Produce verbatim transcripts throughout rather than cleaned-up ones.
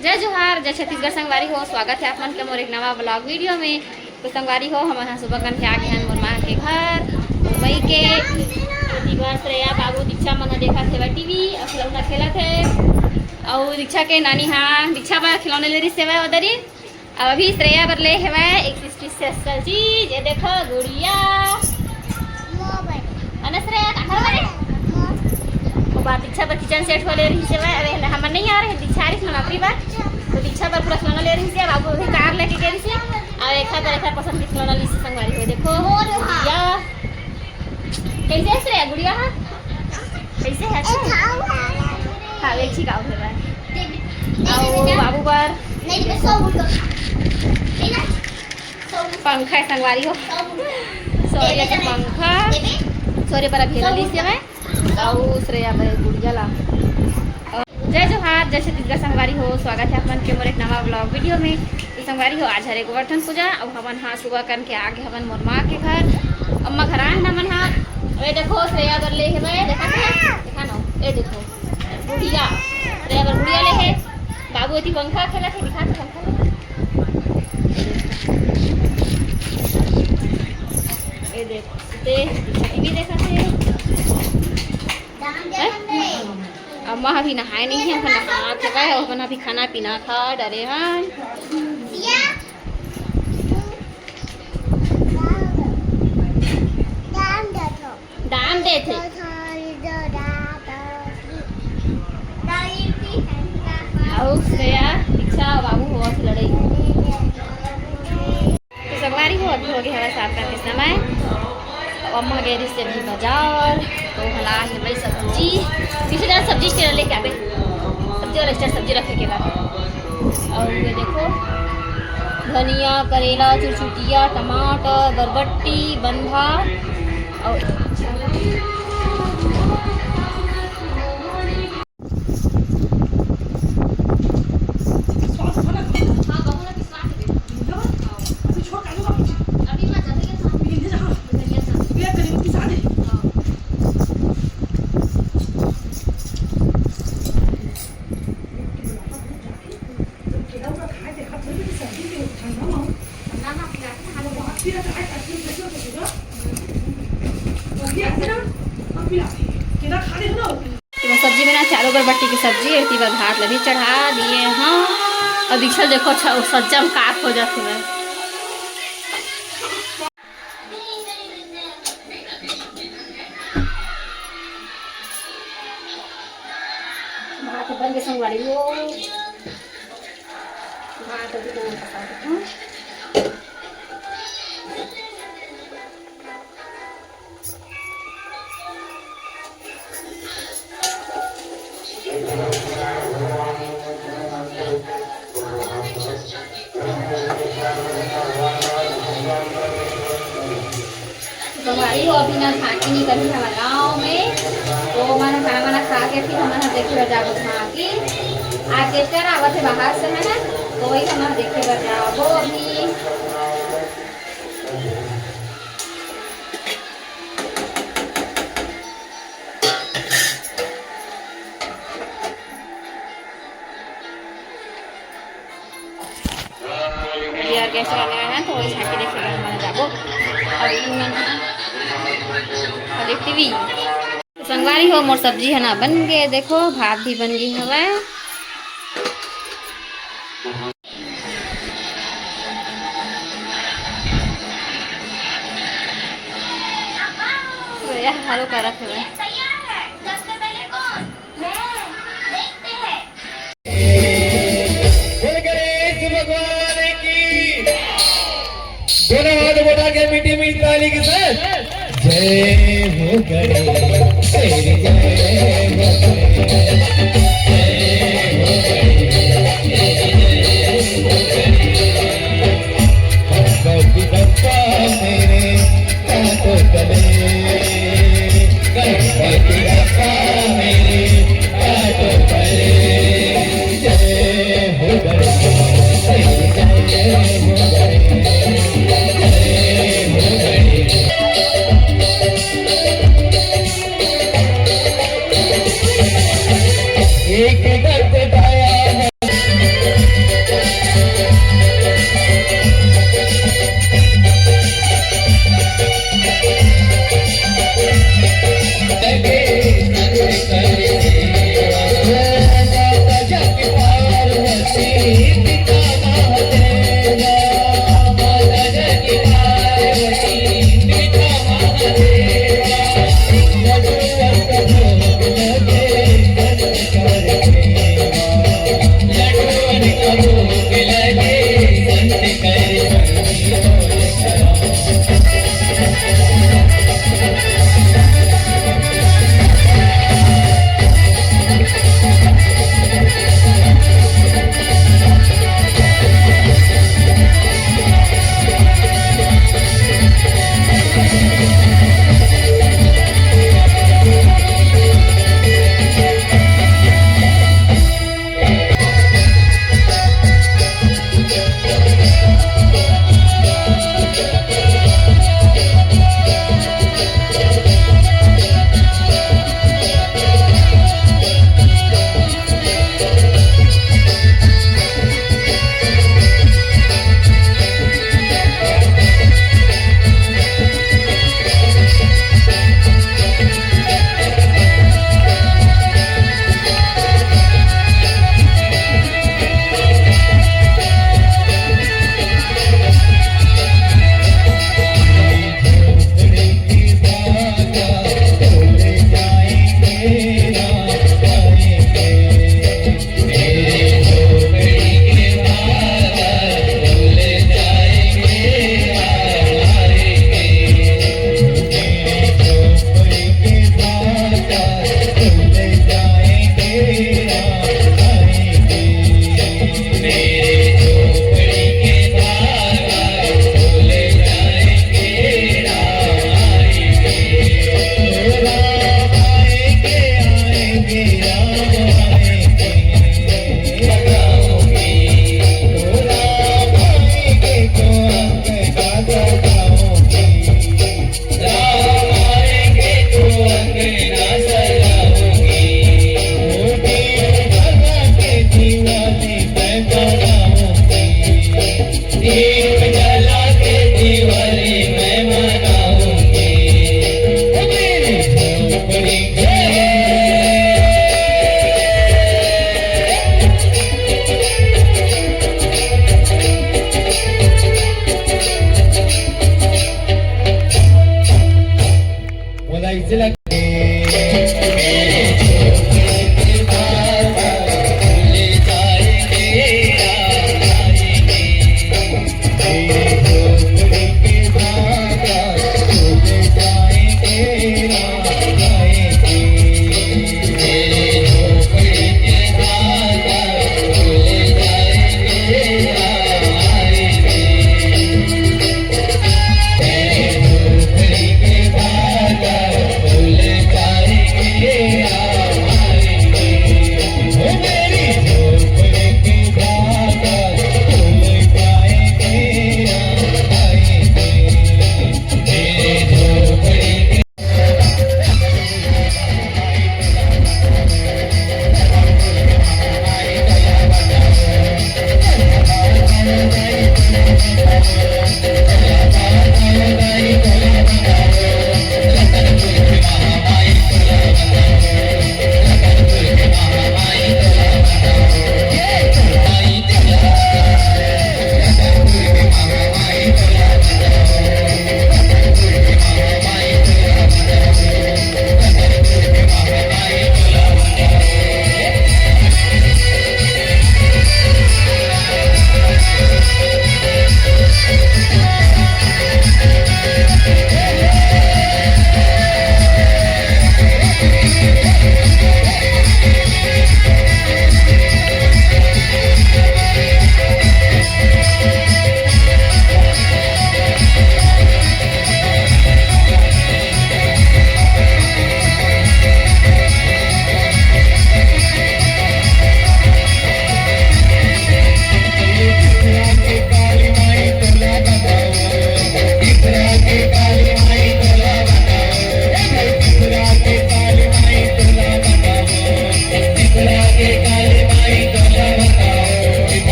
जय जोहार, जय छत्तीसगढ़ संगवारी हो, स्वागत है आप मन के मोर एक नवा vlog video में। तो संगवारी हो, हमन ह सुबह कन के आ गे हन मोर माँ के घर, मोर मई के। ओती बर श्रेया बाबू दीक्षा मन ह देखत हेवय टीवी अउ खिलौना खेलत हे। अउ दीक्षा के नानी हा दीक्षा बर खिलौना ले रिहिस हेवय ओदरी। अब अभी श्रेया बर ले हेवय एक special चीज, ये देखो गुड़िया। है ना श्रेया, का खबर है? वो बार दीक्षा बर kitchen set वाले रहिस हेवय, अबे हमन नहीं आ रहे, दीक्षा आ रहिस नवरात्रि बर, तो दीक्षा बर पूरा खिलौना ले रहिस हे, बाबू अभी कार लेके गे रहिस हे, अउ एखर बर एखर पसंद के खिलौना लिस हे संगवारी हो, देखो गुड़िया। कैसे है श्रेया गुड़िया? हाँ, कैसे है? हाँ, एक ही गाँव है। अउ बाबू बर पंखा है संगवारी हो, सौर्य के पंखा, सौर्य बर अभी ला लिस हे। अउ श्रेया बर गुड़िया ला। जय जोहार, जय छत्तीसगढ़ संगवारी हो, स्वागत है आप मन के मोर एक नवा vlog video में। तो संगवारी हो, आज हरे गोवर्धन पूजा, अउ हमन हा सुबह कन के आ गे हवन मोर माँ के घर, अम्मा घर आए हन हमन हा। ए देखो श्रेया बर ले हेवय, देखा थे? देखा ना, ए देखो गुड़िया, श्रेया बर गुड़िया ले हे। बाबू एती पंखा खेलत हे, दिखा थे पंखा। ए देख, ते टीवी देखत हे। हैं? अम्मा अभी नहाए नहीं है, अपन नहात हवय, अपन अभी खाना पीना खा डरे हन। दान देथे। अउ श्रेया, दीक्षा, बाबू होवत लड़ाई। तो संगवारी हो, अभी हो गया हमारे सात का समय। अब अम्मा गए रिहिस अभी बाजार, तो हला हे भाई सब्जी, पीछे जा सब्जी स्टैंड लेके आबे, सब्जी और एक्स्ट्रा सब्जी रखे के बाद। और ये देखो धनिया, करेला, चुरचुटिया, टमाटर, बरबट्टी, बंधा और एमा सब्जी बना, चारों बरबट्टी के सब्जी, एती बर भात ल भी चढ़ा दिए हंव। अउ दीक्षा देखो, छ-, सज्जा में काप हो जात हवय। भात बन के संगवारी हो, भात अभी बना पका देथंव। संगवारी हो, अभी ना झांकी निकलही हमर गांव में, तो हमन खाना वाना खा के फिर हमन ह देखे बर जाबो झांकी। आर्केस्ट्रा आवत हे बाहर से, है ना, तो वही हमन देखे बर जाबो अभी। ये ऑर्केस्ट्रा वाले आए हैं, तो वही झांकी देखे बर हमन जाबो। और इन मन ह, और एक टीवी। तो संगवारी हो, मोर सब्जी है ना बन गए, देखो भात भी बन गई हवय। तो यह हालो करत हवय। बोल गणेश भगवान की। दोनों हाथ उठा के मीठी मीठी ताली के साथ, जय हो गणेश, तेरी जय हो गणेश, जय हो गणेश, तेरी जय हो गणेश। गणपति बप्पा मेरे, काटो कले, गणपति बप्पा मेरे, काटो कले। जय हो गणेश, जय हो गणेश, जय हो गणेश। एक गणपति आया है।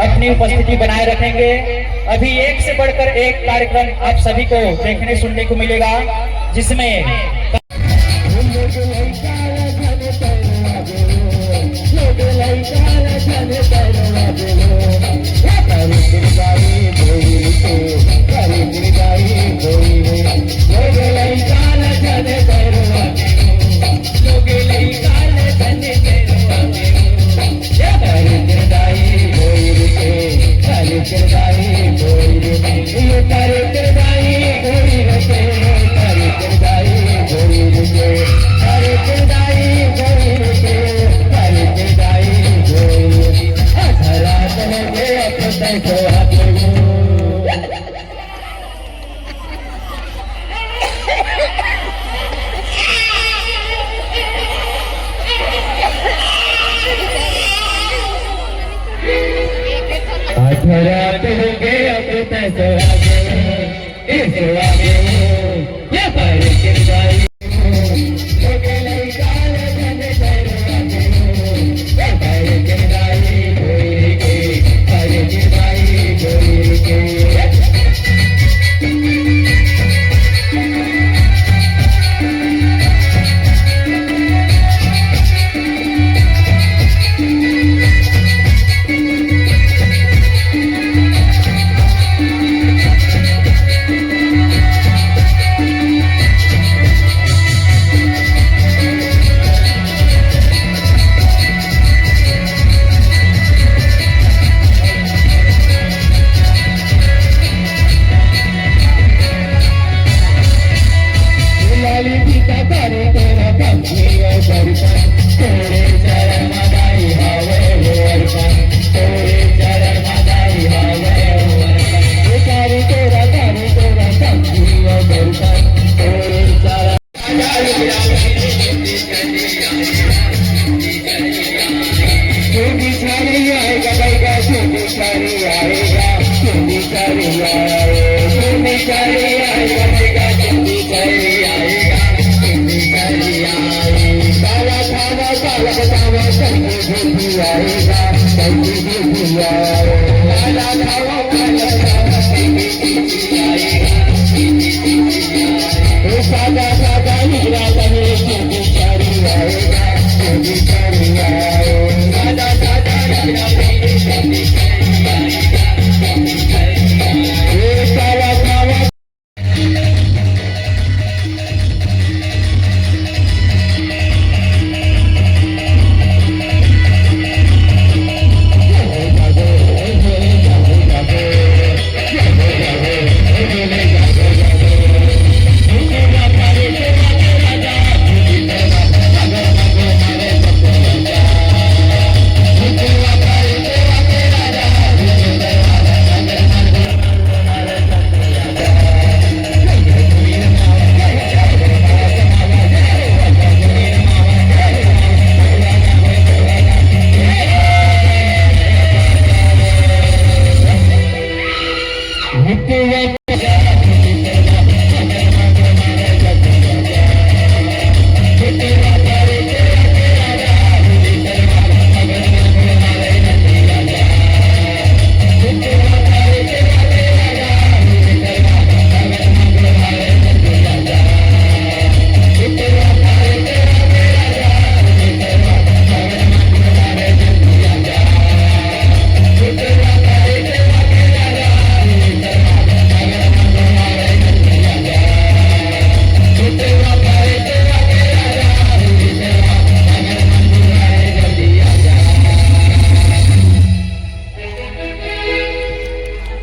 अपनी उपस्थिति बनाए रखेंगे। अभी एक से बढ़कर एक कार्यक्रम आप सभी को देखने सुनने को मिलेगा, जिसमें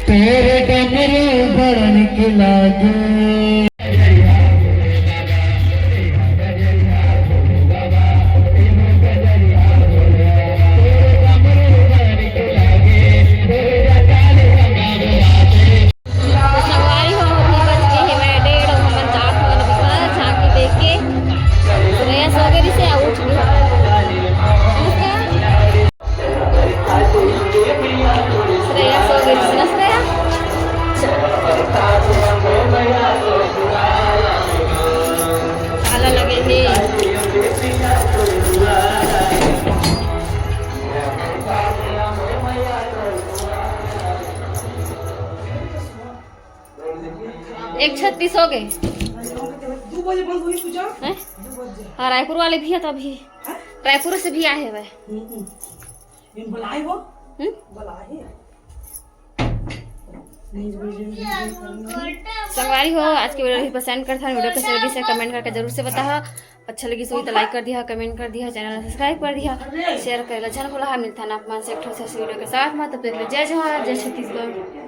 तोर डमरू बड़ निक लागे। तो संगवारी हो, अभी बज गे हवय डेढ़, अउ हमन जात हवन अभी घर, झांकी देख के। श्रेया सो गे रिहिसे, आ उठ गे। नमस्कार। श्रेया सो गे रिहिसे ना, श्रेया? ताला लगे हे। एक छत्तीस हो गए। दू बजे बंद हुई पूजा। हैं? दू बजे। हाँ, रायपुर वाले भी है तो अभी। हाँ? रायपुर से भी आए हुए। हम्म, हम्म। ये बुलाए हो? हम्म? बुलाए। संगवारी हो, आज के video ही पसंद करथन, video कैसे लगिस हे comment करके जरूर से बताहा। अच्छा लगिस होही तो like कर दिहा, comment कर दिहा, channel subscribe कर दिहा, share करे ला झन भूलहा। मिलथन आप मन से एक ठो से video के साथ में, तब तक के लिए जय जोहार, जय छत्तीसगढ़।